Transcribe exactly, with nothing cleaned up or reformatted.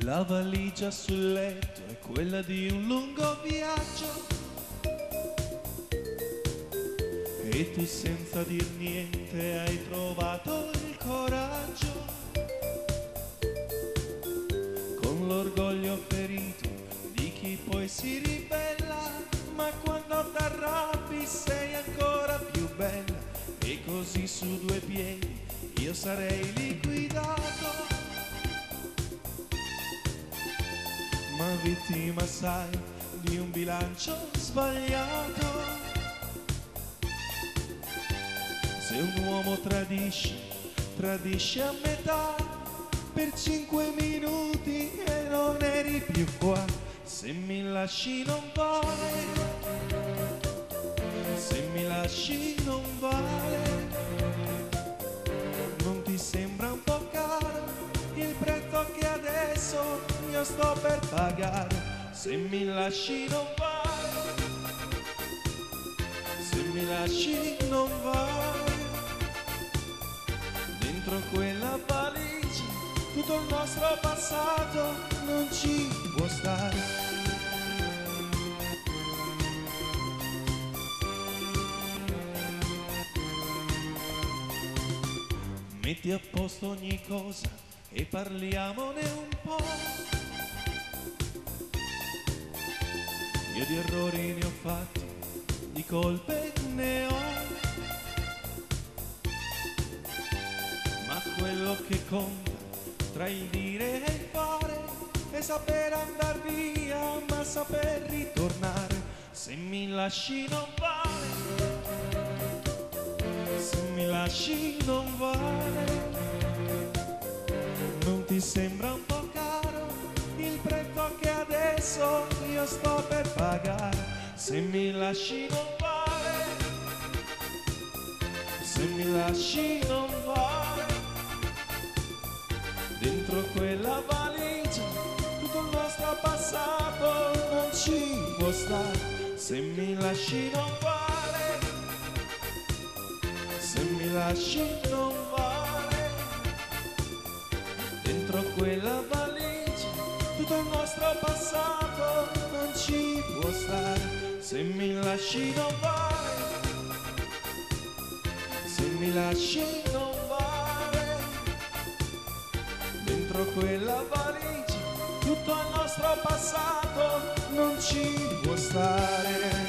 La valigia sul letto è quella di un lungo viaggio e tu senza dir niente hai trovato il coraggio. Con l'orgoglio ferito di chi poi si ribella, ma quando t'arrabbi sei ancora più bella. E così su due piedi io sarei liquidato. Ma vittima, sai, di un bilancio sbagliato. Se un uomo tradisce, tradisce a metà, per cinque minuti e non eri più qua. Se mi lasci non vale, se mi lasci non vale, non ti sembra un po' caro il prezzo che adesso io sto per pagare? Se mi lasci non vale, se mi lasci non vale, dentro quella valigia tutto il nostro passato non ci può stare. Metti a posto ogni cosa e parliamone un po'. Io di errori ne ho fatti, di colpe ne ho. Ma quello che conta tra il dire e il fare è saper andar via, ma saper ritornare. Se mi lasci non vale, se mi lasci non vale, non ti sembra un po' caro il prezzo che adesso io sto per pagare? Se mi lasci non vale, se mi lasci non vale, dentro quella valigia tutto il nostro passato non ci può stare. Se mi lasci non vale, se mi lasci non vale, dentro quella valigia tutto il nostro passato non ci può stare. Se mi lasci non vale, se mi lasci non vale, dentro quella valigia tutto il nostro passato non ci può stare.